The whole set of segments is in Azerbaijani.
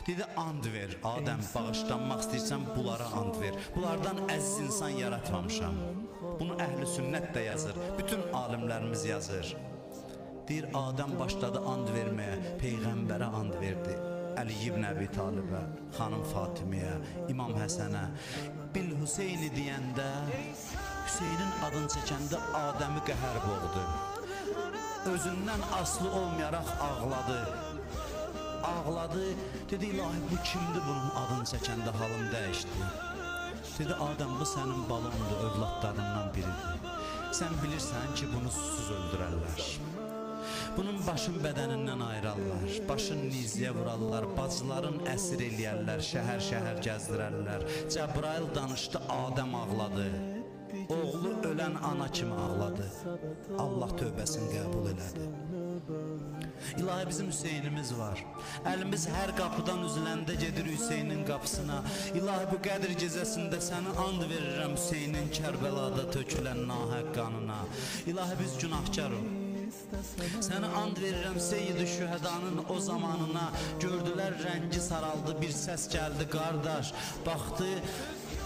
Dedi, and ver, Adəm, bağışlanmaq istəyirsən, bunlara and ver. Bunlardan əziz insan yaratmamışam. Bunu əhl-i sünnət də yazır, bütün alimlərimiz yazır. Deyir, Adəm başladı and verməyə, Peyğəmbərə and verdi. Əli ibn Əbi Talibə, xanım Fatimiyə, İmam Həsənə. Bil Hüseyni deyəndə, Hüseynin adını çəkəndə Adəmi qəhər boğdu. Özündən aslı olmayaraq ağladı. Ağladı, dedi, ilahi bu kimdir bunun adını çəkəndə halım dəyişdi. Dedi, Adəm bu sənin balondur, övladlarından biridir. Sən bilirsən ki, bunu susuz öldürərlər. Bunun başın bədənindən ayırarlar, başın nizəyə vurarlar, bacıların əsir eləyərlər, şəhər-şəhər gəzdirərlər. Cəbrail danışdı, Adəm ağladı. Oğlu ölən ana kimi ağladı. Allah tövbəsini qəbul elədi. İlahi bizim Hüseynimiz var. Əlimiz hər qapıdan üzüləndə gedir Hüseynin qapısına. İlahi bu Qədir gecəsində səni and verirəm Hüseynin Kərbəlada tökülən nahəq qanına. İlahi biz günahkarıq. Səni and verirəm Seyyid-i Şühədanın o zamanına. Gördülər rəngi saraldı, bir səs gəldi qardaş. Baxdı,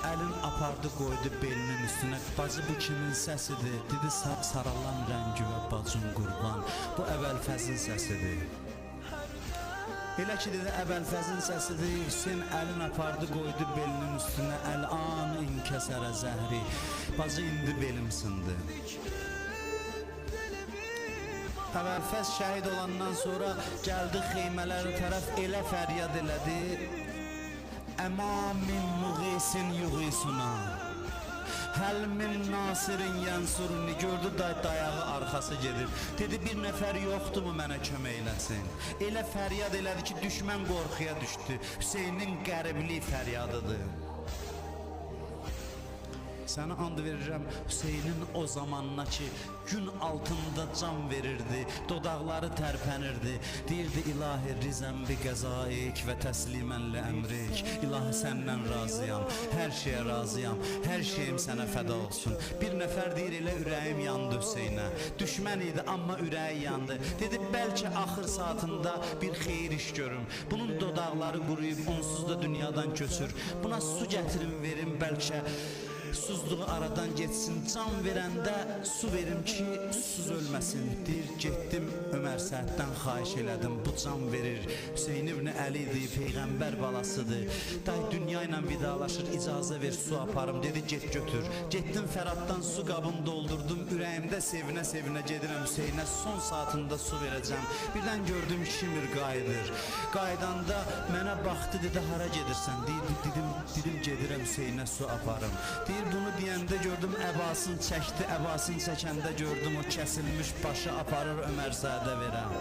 əlin apardı qoydu belinin üstünə. Bacı bu kimin səsidir? Dedi saralan rəngi və bacın qurban. Bu Əbəlfəzin səsidir. Elə ki dedi Əbəlfəzin səsidir. Hüseyn əlin apardı qoydu belinin üstünə. Əl-an inkəsərə zəhri. Bacı indi belim sındı. Əbəlfəz şəhid olandan sonra gəldi xeymələrə tərəf, elə fəryad elədi. Əma min muğisin yuğisuna, həl min nasirin yənsuruni. Gördü dayağı arxası gedib. Dedi bir nəfər yoxdur mu mənə kömək eləsin? Elə fəryad elədi ki, düşmən qorxuya düşdü. Hüseynin qəriblik fəryadıdır. Sənə and verirəm Hüseynin o zamanına ki, gün altında can verirdi, dodaqları tərpənirdi. Deyirdi, ilahi rizəm bi qəzaik və təslimən li əmrik. İlahi səndən razıyam, hər şeyə razıyam, hər şeyim sənə fəda olsun. Bir nəfər deyir, elə ürəyim yandı Hüseynə. Düşmən idi, amma ürəyi yandı. Dedi, bəlkə axır saatında bir xeyir iş görüm. Bunun dodaqları quruyub, onsuz da dünyadan köçür. Buna su gətirim, verim, bəlkə susuzluğu aradan getsin. Can verəndə su verim ki, susuz ölməsin. Deyir, getdim Ömər Səhəddən xahiş elədim, bu can verir. Hüseyn ibn Əli idi, Peyğəmbər balasıdır. Day dünya ilə vidalaşır, icazə ver, su aparım. Dedi, get götür. Getdim Fəraddan su qabını doldurdum. Ürəyimdə sevinə-sevinə gedirəm Hüseynə, son saatında su verəcəm. Birdən gördüm Şimir qayıdır. Qayıdanda mənə baxdı, dedi, hara gedirsən? Dedim, gedirəm Hüseynə su aparım. Deyir, bunu deyəndə gördüm əbasını çəkdi, əbasını çəkəndə gördüm o kəsilmiş başı aparır Ömər Səədə verəm.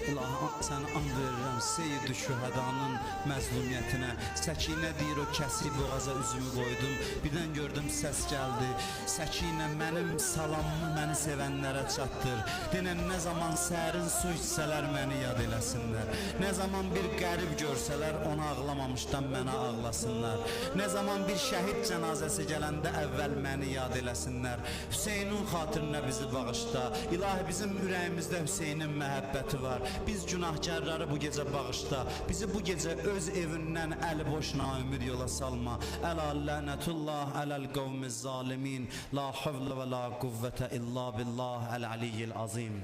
İlahi səni and verirəm Seyyid-i Şühədanın məzlumiyyətinə. Səkinə deyir, o kəsik boğaza üzümü qoydum. Birdən gördüm səs gəldi. Səkinə mənim salamımı məni sevənlərə çatdır. Denən nə zaman səhərin su içsələr məni yad eləsinlər. Nə zaman bir qərib görsələr ona ağlamamışdan mənə ağlasınlar. Nə zaman bir şəhid cənazəsi gələndə əvvəl məni yad eləsinlər. Hüseynin xatirinə bizi bağışla. İlahi bizim ürəyimizdə Hüseynin məhəbbəti var. Biz günahkarları bu gecə bağışla. Bizi bu gecə öz evindən əli boş naümid yola salma. Əla lənətullah ələl qavmiz zalimin. La havlə və la quvvətə illa billah əl-aliyyil azim.